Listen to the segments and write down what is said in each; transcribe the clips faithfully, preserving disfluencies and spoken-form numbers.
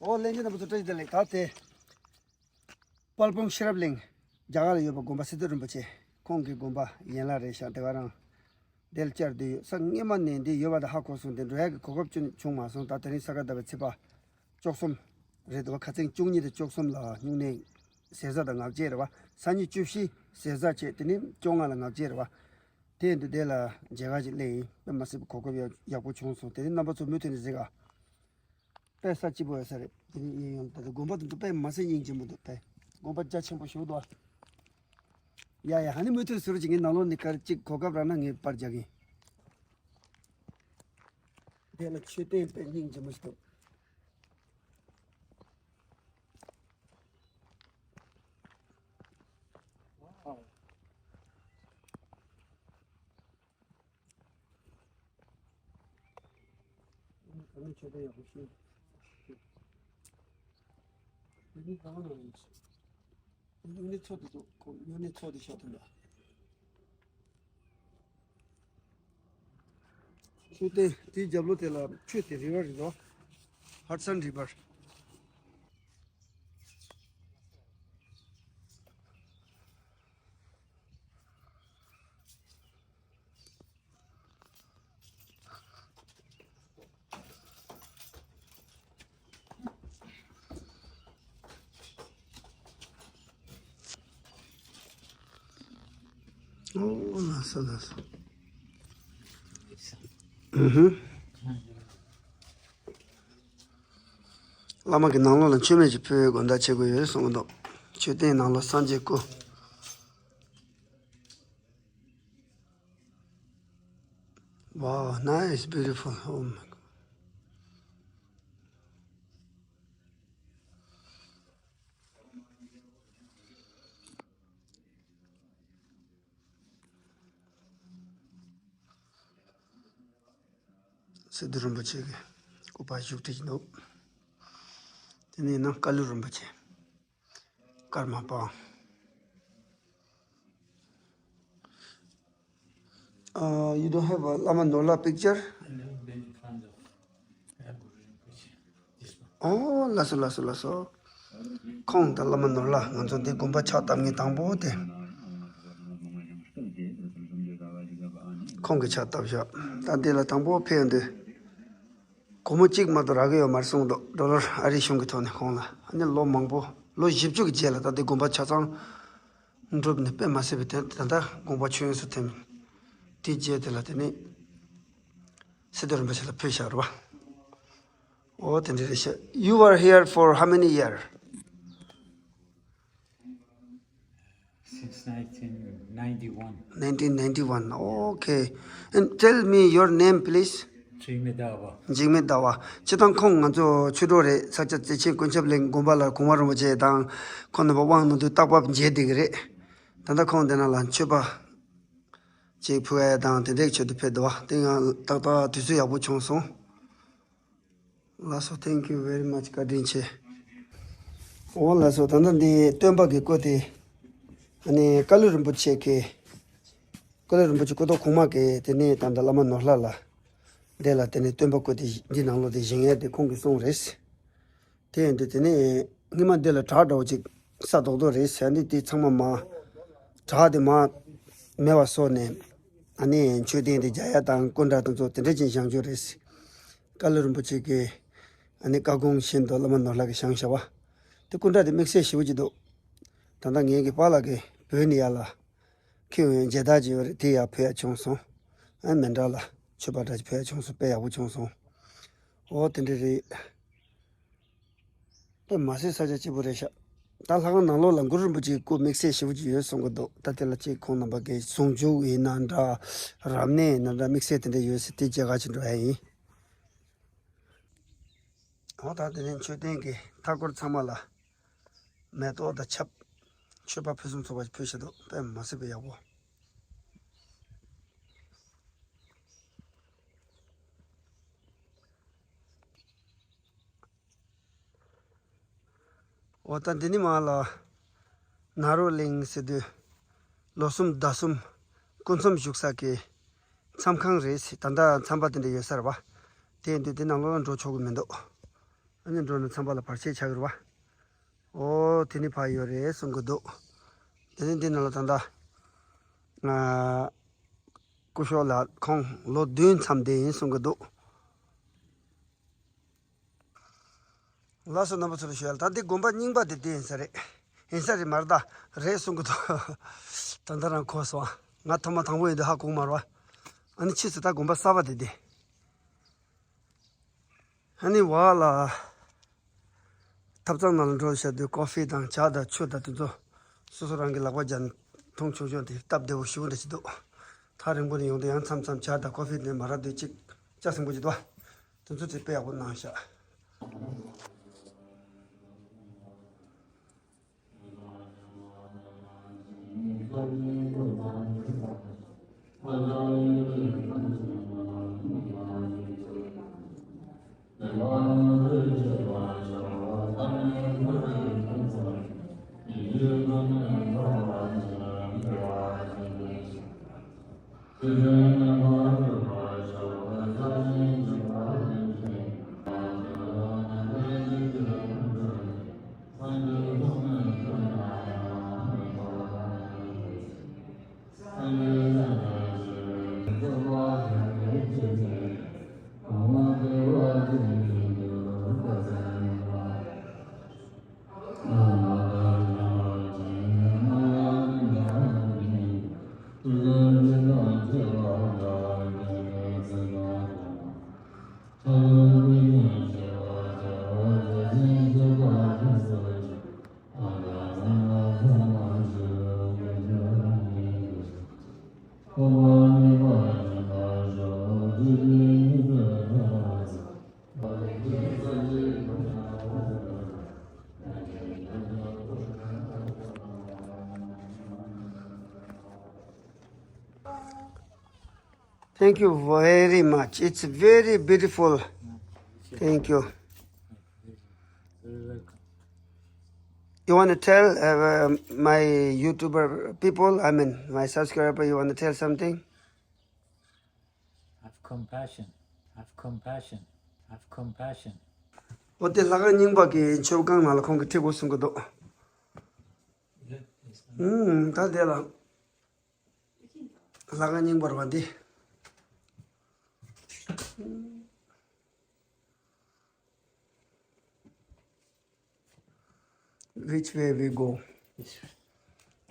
ཨོ་ལྷན་རྒྱས་རྣམ་པ་ཚོ་བཀྲ་ཤིས་བདེ་ལེགས། ད་དེ་དཔལ་སྤུངས་ཤེས་རབ་གླིང་རྒྱ་གར་ལ་ཡོད་པ་དགོན་པ་སི་ཏུ་རིན་པོ་ཆེ་ཁོང་གི་དགོན་པ་ཡན་ལག་རེད་ཤག་དེ་ག་རང་དེར་བཅར་འདོད་ཡོད། ས་སྔོན་མ་ནས་འདི་ཡོད་པ་དང་ཧ་གོ་སོང་། དེ་འགྲོ་ཡག་གི་གོ་སྐབས་ཅུང་བྱུང་མ་སོང་། ད་དེ་རིང་ས་ག་ཟླ་བའི་ཚེས་པ་བཅུ་གསུམ་རེད་འདུག་བ། ཁ་སང་བཅུ་གཉིས་དང་བཅུ་གསུམ་ལ་སྨྱུང་གནས་ཟས་ཟ་དང་ལྔ་བཅས་རེད་བ། སང་ཉིན་བཅུ་བཞི་ཟས་ཟ་བྱས། དེ་ནས་བཅོ་ལྔ་ལ་ལྔ་བཅས་རེད་བ། དེ་འདུག་དེ་ལ་མཇལ་ཁ་ཅིག་སླེབས་ཡིན། དཔེ་མ་སྲིད་པའི་གོ་སྐབས་ཡག་ཡག་པོ་བྱུང་སོང་། དེ་ནས་རྣམ་པ་ཚོ་མུ་མཐུད་ནས་གཟིགས་ཨ། དཔེ་ས་སྐྱིད་པོ་ཡོད་ས་རེད། དེ་ནས་གཡས་གཡོན་ད་ལྟ་དགོན་པ་དེ་འདུག་དཔེ་མ་སྲིད་སྙིང་རྗེ་མོ་འདུག་དཔེ་དགོན་པ་རྒྱ་ཆེན་པོ་ཞིག་འདུག་ཡ་ཡ། ཨ་ནི་མུ་མཐུད་ཟུར་ཅིག་ངའི་ནང་ལོགས་ནས་སྐར་གཅིག་གོ་སྐབས་རག་ན་ངས་པར་རྒྱག་གིན། དེ་ལ་མཆོད་རྟེན་དཔེ་སྙིང་རྗེ་མོ་ཞིག་འདུག་ད་ནི་མཆོད་རྟེན་ཡག་པོ་ཞིག་འདི་ནི་གང་ལ་ཡིན། གཡོན་ནས་ཚོ་དེ་ཚོ་གཡོན་ནས་ཚོ་དེ་ཤོག་དང་འདྲ། མཆོད་རྟེན་དེའི་རྒྱབ་ལོགས་དེ་ལ་ཆུ་དེ་རི་བར་རེད་དོ། ཧ་ཌི་སན་རི་བར། ཨོ་ལགས་སོ་ལགས་སོ། ཨུ་ཧུ། བླ་མ་གི་ནང་ལོགས་ལ་མཆོད་མེ་ཅིག་ཕུལ་དགོས་འདྲ་བྱེད་དགོས་ཡོད་གསུང་གི་འདུག་མཆོད་རྟེན་ནང་ལོགས་སངས་རྒྱས་སྐུ། Wow, nice, beautiful. Oh my God. སི་ཏུ་རིན་པོ་ཆེ་གི་སྐུ་པར་བཞུགས་ཏེ་འདུག་དེ་ནས་ནང་ཀ་ལུ་རིན་པོ་ཆེ། ཀརྨ་པ། Uh, you don't have a Lama Norla picture? Oh, ལགས་སོ་ལགས་སོ་ལགས་སོ། ཁོང་དང་བླ་མ་ནོར་ལྷ་ང་ཚོ་འདི་དགོན་པ་ཕྱག་བཏབ་མཁན་དང་པོ་དེ། ཁོང་གིས་ཕྱག་བཏབ་ཤག་ད་འདི་ལ་དང་པོ་ཕེབས་ཡོང་དུས། སྒོར་མོ་གཅིག་མ་གཏོགས་རག་གི་ཡོད་མ་རེད་གསུངས་འདུག་ཌོ་ལར་ཨ་རིའི་གཞུང་གི་ཐོག་ནས་ཁོང་ལ། ཨ་ནི་ལོ་མང་པོ་ལོ་བཞི་བཅུ་གི་རྗེས་ལ་ད་ལྟའི་དགོན་པ་ཆ་ཚང་འགྲུབ་ནས་དཔེ་མ་སྲིད་པའི་དེ་ད་ལྟ་དགོན་པ་མཆོད་ཡོན་སུ་ཐེམ་དེའི་རྗེས་དེ་ལ་དེ་ནས་སི་ཏུ་རིན་པོ་ཆེ་ལ་ཕུལ་བཞག་རེད་བ། ཨོ་དེ་འདྲ་རེད་ཤག You were here for how many years? Since nineteen ninety-one. Nineteen ninety-one. Okay. And tell me your name, please. འཇིགས་མེད་ཟླ་བ། འཇིགས་མེད་ཟླ་བ། སྤྱིར་བཏང་ཁོང་ང་ཚོ་ཆོས་གྲོགས་རེད། ས་སྐྱ་བདེ་ཆེན་ཀུན་ཁྱབ་གླིང་དགོན་པ་ལ་གོང་མ་རིན་པོ་ཆེ་དང་ཁོང་རྣམ་པ་དབང་གནང་དུས་རྟག་པར་མཇལ་བསྡད་ཀྱི་རེད། ད་ལྟ་ཁོང་འདི་ན་ལ་མཆོད་པ་ཅིག་ཕུལ་ཡ་དང་དེ་འདྲའི་ཆེད་དུ་ཕེབས་འདུག་བ། དེ་ཡང་ཏག་ཏག་དུས་ཚོད་ཡག་པོ་བྱུང་སོང་། ལགས་སོ། Thank you very much. བཀའ་དྲིན་ཆེ། འོ་ལགས་སོ། ད་ལྟ་འདི་སྟོན་པ་གི་སྐུ་དེ། ཨ་ནི་ཀ་ལུ་རིན་པོ་ཆེ་གི། ཀ་ལུ་རིན་པོ་ཆེ་སྐུ་ཐོག་གོང་མ་གི་དེ་ནས་ད་ལྟ་བླ་མ་ནོར་ལྷ་ལ། དེ་ལ་དེ་ནས་སྟོན་པ་སྐུ་དེ་འདི་ནང་ལོགས་དེ་བཞེངས་ཡ་དེ་ཁོང་གིས་གསུངས་རེད། དེ་ཡིན་དུས་དེ་ནས་སྔོན་མ་འདི་ལ་བྲག་འདྲ་བོ་ཅིག་ས་རྡོག་རྡོག་རེད་ཟེར་ནས་དེ་ཚང་མ་མར་བྲག་དེ་མར་མེ་བ་གསོག་ནས་ཨ་ནི་མཆོད་རྟེན་དེ་རྒྱག་ཡ་དང་སྐུ་འདྲ་དེ་ཚོ་དེ་འདྲ་ཅིག་བཞེངས་རྒྱུ་རེད། ཀ་ལུ་རིན་པོ་ཆེ་གིས་ཨ་ནི་བཀའ་དགོངས་བཞིན་དུ་བླ་མ་ནོར་ལྷ་གིས་བཞེངས་བཞག་པ། དེ་སྐུ་འདྲ་དེ་དམིགས་བསལ་ཞེ་པོ་ཅིག་འདུག་ད་ལྟ་ངེད་ཀྱི་པཱ་ལགས་ཀྱིས་བོད་ནས་ཡར་ལ་ཁྱེར་ཡོང་མཇལ་དར་ཅིག་ཡོད་རེད། དེ་ཡར་ཕུལ་ཡ་བྱུང་སོང་། ཨ་མཎྜལ་ལ་མཆོད་པ་འདྲ་ཅིག་ཕུལ་ཡ་བྱུང་སོང་། དཔེ་ཡག་པོ་བྱུང་སོང་། འོ་དེ་འདྲ་རེད། དཔེ་མ་སྲིད་ས་ཆ་སྐྱིད་པོ་རེད་ཤག་ད་ལྷ་ཁང་ནང་ལོགས་ལ་གུ་རུ་རིན་པོ་ཆེའི་སྐུ་དམིགས་བསལ་ཞེ་པོ་ཅིག་ཡོད་གསུང་གི་འདུག་ད་དེ་ལ་ཅིག་ཁོང་རྣམ་པ་གི་ཟུང་འཇུག་ཡིན་ན་འདྲ། རབ་གནས་ཡིན་ན་འདྲ། དམིགས་བསལ་དེ་འདྲ་ཡོད་ཟེར། དེ་མཇལ་ཁ་ཅིག་འགྲོ་ཡ་ཡིན། འོ་ད་དེ་ནས་མཆོད་རྟེན་གྱི་མཐའ་སྐོར་ཚང་མ་ལ་མེ་ཏོག་དང་ཆབ། མཆོད་པ་ཕུན་སུམ་ཚོགས་པ་ཕུལ་བཞག་འདུག་དཔེ་མ་སྲིད་པའི་ཡག་པོ། འོ་ད་འདི་ནི་མ་ལ་ནཱ་རོ་གླིང་ཟེར་དུས་ལོ་གསུམ་ཟླ་གསུམ་སྐུ་མཚམས་བཞུགས་ས་གི་མཚམས་ཁང་རེད། ད་ལྟ་མཚམས་པ་དེ་འདྲ་ཡོད་ས་རེད་པ། དེ་ཡིན་དུས་དེ་ནང་ལོགས་ལ་འགྲོ་ཆོག་གི་མི་འདུག་ཨ་ནི་འགྲོ་ནས་ཚན་པ་ལ་བར་ཆད་ཆགས་ཀྱི་རེད་བ། ཨོ་དེ་ནི་ཕ་ཡོད་རེད་གསུང་གི་འདུག་དེ་ནི་འདི་ནང་ལ་ད་ལྟ་ང་སྐུ་ཞབས་ལགས་ཁོང་ལོ་བདུན་མཚམས་བསྡད་ཡིན་གསུང་གི་འདུག་ལགས་སོ། རྣམ་པ་ཚོ་ལ་ཞུ་ཡ་ལ། ད་འདི་དགོན་པ་རྙིང་པ་དེ་འདི་ཡིན་ས་རེད། ཡིན་ས་རེད་མ་རེད། ད་རེད་གསུང་གི་འདུག་ད་ལྟ་རང་གོ་སོང་། ང་ཐོག་མ་དང་པོ་ཡིན་དུས་ཧ་གོ་གི་མ་རེད་བ། ཨ་ནི་ཕྱིས་སུ་ད་དགོན་པ་གསར་པ་དེ་འདི། ཨ་ནི་བ་ལ། ཐབ་ཚང་ནང་ལ་འགྲོ་བྱ་དུས་ཀོ་ཧྥི་དང་ཇ་དང་ཆུ་དང་དེ་ཚོ་སོ་སོ་རང་གི་ལག་པ་སྦྱར་ནས་འཐུང་ཆོག་ཆོག་དེ་སྟབས་བདེ་པོ་ཞེ་པོ་འདྲ་ཞིག་འདུག་ཐག་རིང་པོ་ནས་ཡོང་དུས་ཡང་མཚམས་མཚམས་ཇ་དང་ཀོ་ཧྥི་དེ་མ་རག་དུས་གཅིག་ཇ་ཟིང་པོ་ཅིག་འདུག་དེ་ཚོ་དེ་དཔེ་ཡག་པོ་གནང་ཤག Thank you very much. It's very beautiful. Thank you. You want to tell uh, my YouTuber people, I mean, my subscriber, you want to tell something? Have compassion. Have compassion. Have compassion. འོ་དེ་ལྷ་ཁང་རྙིང་པ་གི་མཆོད་ཁང་ནང་ལ་ཁོང་གིས་ཁྲིད་དགོས་གསུང་གི་འདུག་ཨུམ། ད་དེ་ལ་ལྷ་ཁང་རྙིང་པ་རེད་པ་འདི། Which way we go?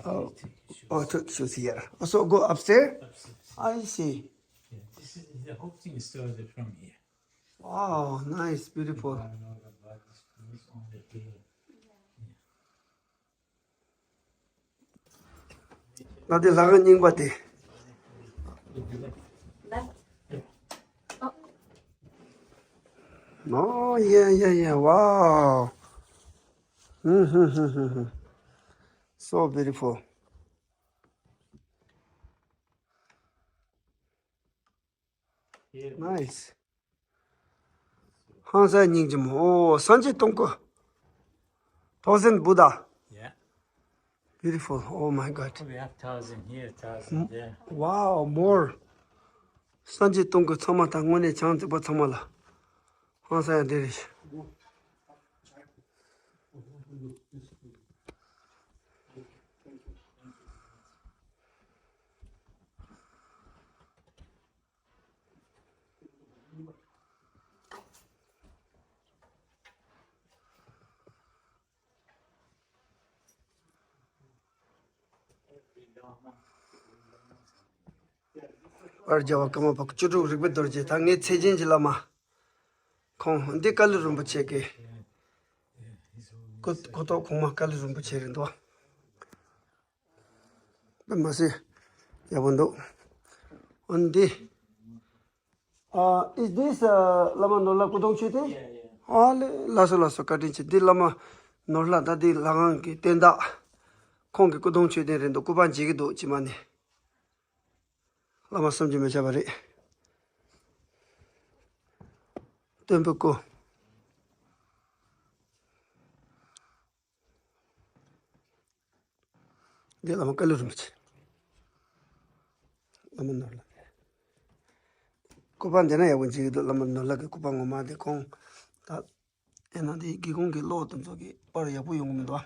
Oh, oh, took shoes here. Also go upstairs? Upstairs. I see. Yeah, this is, the whole thing started from here. Wow, nice, beautiful. ང་དེ་ལྷ་ཁང་རྙིང་པ་དེ། Oh, yeah, yeah, yeah. Wow. So beautiful. Nice. ཧང་སང་སྙིང་རྗེ་མོ། ཨོ། སངས་རྒྱས་སྟོང་སྐུ། Thousand Buddha. Yeah. Beautiful. Oh my God. We have thousand here, thousand there. Wow, more. སངས་རྒྱས་སྟོང་སྐུ་ཚང་མ་དང་དངོས་གནས་བྱང་རྩིག་པ་ཚང་མ་ལ། ཧང་སང་ཡང་འདི་རེད། ཨར་རྒྱལ་བ་ཀརྨ་པ་བཅུ་དྲུག་རིག་པའི་རྡོ་རྗེ། ད་ངའི་ཚད་ཆེན་གྱི་བླ་མ། ཁོང་འདི་ཀ་ལི་རིན་པོ་ཆེ་གི་སྐུ་སྐུ་ཐོག་གོང་མ་ཀ་ལི་རིན་པོ་ཆེ་རེད་འདུག་པ། མ་ཟད་ཡག་པོ་འདུག་འོན་ཏེ། Uh, is this uh, བླ་མ་ནོར་ལྷ་སྐུ་གདུང་མཆོད་རྟེན། Yeah, yeah. ཨ་ལེ། ལགས་སོ་ལགས་སོ། བཀའ་དྲིན་ཆེ། འདི་བླ་མ་ནོར་ལྷ་ད་འདི་ལྷ་ཁང་གི་བསྟན་བདག་ཁོང་གི་སྐུ་གདུང་མཆོད་རྟེན་རེད་འདུག་སྐུ་པར་མཇལ་གྱི་འདུག་ཕྱི་མ་ནས། བླ་མ་བསམ་གྱིས་མི་ཁྱབ་པ་རེད། སྟོན་པའི་སྐུ། འདི་བླ་མ་ཀ་ལི་རིན་པོ་ཆེ། བླ་མ་ནོར་ལྷ། སྐུ་པར་འདི་ན་ཡག་པོ་མཇལ་གྱི་འདུག་བླ་མ་ནོར་ལྷ་གི་སྐུ་པར་ངོ་མ་དེ་ཁོང་ད། ཨེ་ན་དེ་སྒེའུ་ཁུང་གི་གློག་དེ་ཚོ་གི་པར་ཡག་པོ་ཡོང་གི་མི་འདུག་ཨ།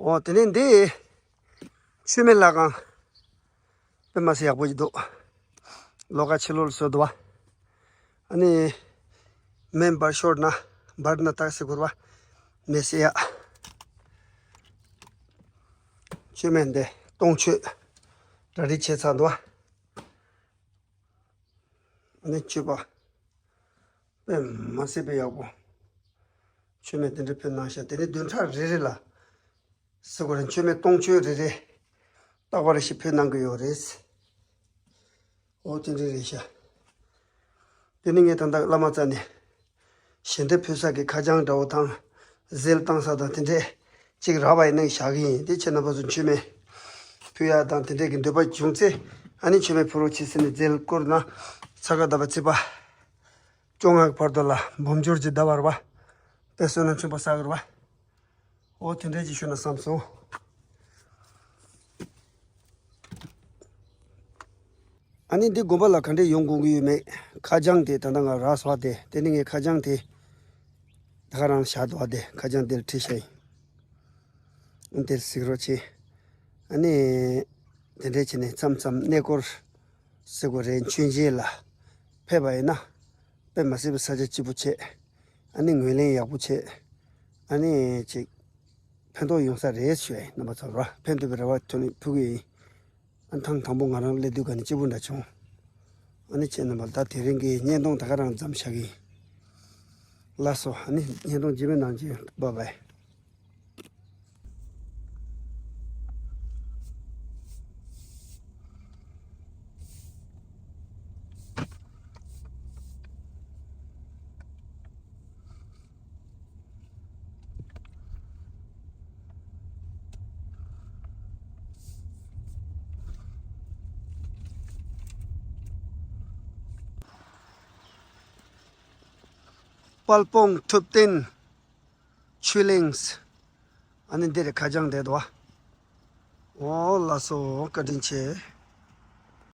འོ་དེ་ནས་འདི་མཆོད་མེ་ལྷ་ཁང་། དཔེ་མ་སྲིད་ཡག་པོ་ཞིག་འདུག་ལོགས་ཀ་ཕྱི་ལོགས་ལ་བཟོས་འདུག་བ། ཨ་ནི་མེ་འབར་ཤོར་ན་འབར་ན་ཏག་སེ་འགོར་བ་མེ་སེ་ཡ། མཆོད་མེ་འདི་སྟོང་མཆོད་གྲ་སྒྲིག་བྱས་ཚར་འདུག་བ། ཨ་ནི་མཆོད་པ་དཔེ་མ་སྲིད་པའི་ཡག་པོ། མཆོད་མེ་དེ་འདྲ་ཕུལ་གནང་ཤག་དེ་ནས་བདུན་ཕྲག་རེ་རེ་ལ་ཟེར་དགོས་རེད། མཆོད་མེ་སྟོང་མཆོད་རེ་རེ་རྟག་པར་ཞིག་ཕུལ་གནང་གི་ཡོད་རེད། འོ་དེ་འདྲ་རེད་ཤག་དེ་ནི་ངས་ད་ལྟ་བླ་མ་རྩ་ནས་ཞལ་འདེབས་ཕུལ་ས་གི་ཁ་བྱང་འདྲ་བོ་དང་། ཟས་བཏང་ས་དང་དེ་འདྲས་ཅིག་རག་པ་ཡིན་ན་བཞག་གི་ཡིན། དེ་ཁྱེད་རྣམ་པ་ཚོ་མཆོད་མེ་ཕུལ་ཡ་དང་དེ་འདྲས་ཀྱི་འདོད་པ་བྱུང་ཚེ། ཨ་ནི་མཆོད་མེ་ཕུལ་རོགས་བྱེད་ཟེར་ནས་རྫས་བསྐུར་ན། ས་ག་ཟླ་བ་ཚེས་པ་བཅོ་ལྔ་གི་བར་དུ་ལ་འབུམ་འགྱུར་གྱི་ཟླ་བར་བ་དཔེ་བསོད་ནམས་ཆེན་པོ་བསགས་དགོས་རེད་བ། འོ་དེ་འདྲས་ཅིག་ཞུ་ན་བསམ་སོང་། ཨ་ནི་འདི་དགོན་པ་ལ་ག་འདྲས་ཡོང་དགོས་ཀྱི་ཡོད་མེད། ཁ་བྱང་དེ་ད་ལྟ་ང་རག་སོང་བ། དེ་དེ་ནི་ངས་ཁ་བྱང་དེ་ད་ག་རང་བཞག་འདུག་བ། དེ་ཁ་བྱང་དེར་བྲིས་བཞག་ཡིན། འདིར་གཟིགས་རོགས་བྱེད། ཨ་ནི་དེ་འདྲས་བྱས་ནས་མཚམས་མཚམས་གནས་སྐོར་ཟེར་དགོས་རེད། མཆོད་མཇལ་ལ་ཕེབས་པ་ཡིན་ན་དཔེ་མ་སྲིད་པའི་ས་ཆ་སྐྱིད་པོ་བྱས། ཨ་ནི་ངོས་ལེན་ཡག་པོ་བྱས། ཨ་ནི་ཅིག་ཕན་ཐོགས་ཡོང་ས་རེད་ཞུ་ཡ་ཡིན། རྣམ་པ་ཚོར་བ་ཕན་ཐོགས་པའི་རེ་བ་ཐོན་ནས་ཕུལ་གི་ཡིན། ཨ་ཐེངས་དང་པོ་ང་རང་སླེབས་དུས་ག་ནས་སྐྱིད་པོ་འདྲ་བྱུང་། ཨ་ནི་ཁྱེད་རྣམ་པ་ལ་ད་དེ་རིང་གི་བརྙན་ཐུང་ད་ག་རང་མཚམས་བཞག་གི་ཡིན། ལགས་སོ། ཨ་ནི་བརྙན་ཐུང་རྗེས་མའི་ནང་ཆེན། བྷའི་བྷའི། དཔལ་སྤུངས་ཐུབ་བསྟན་ཆོས་གླིང་། ཨ་ནི་འདི་རེད། ཁ་བྱང་འདི་འདུག་བ། འོ་ལགས་སོ། བཀའ་དྲིན་ཆེ།